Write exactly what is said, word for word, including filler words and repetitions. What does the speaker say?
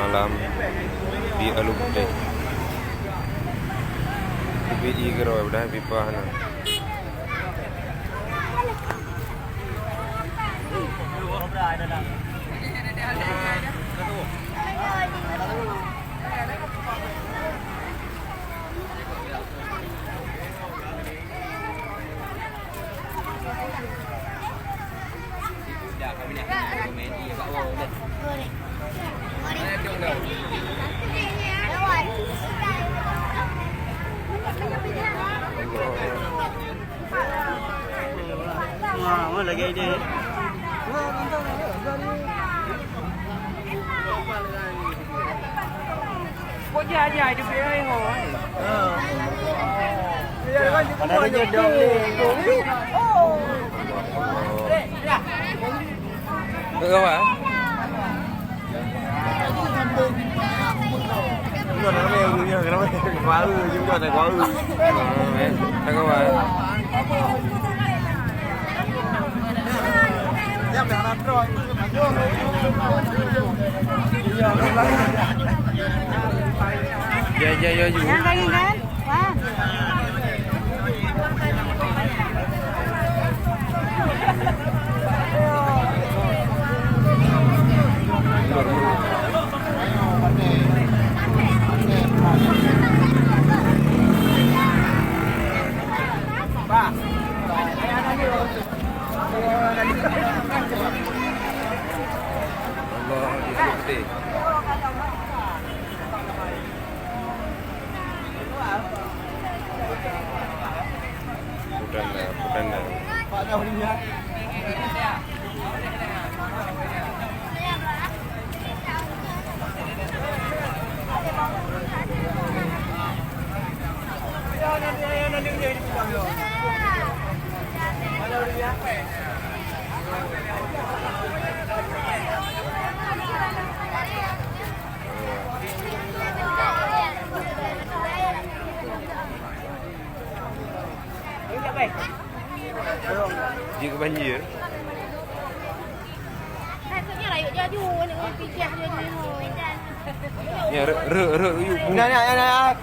Lam di Alue Puteh. Ubit ié keudroe, padahai pipa hana. Kenapa? Kenapa? Kenapa? Kenapa? Ya, ya, ya, ya. Yang lagi kan? Wah. Allah, dia putih. Bukan, bukan. Jeuet keu banjir. Ya, rhot, rhot, rhot, yuk. Nah, nah, nah, nah.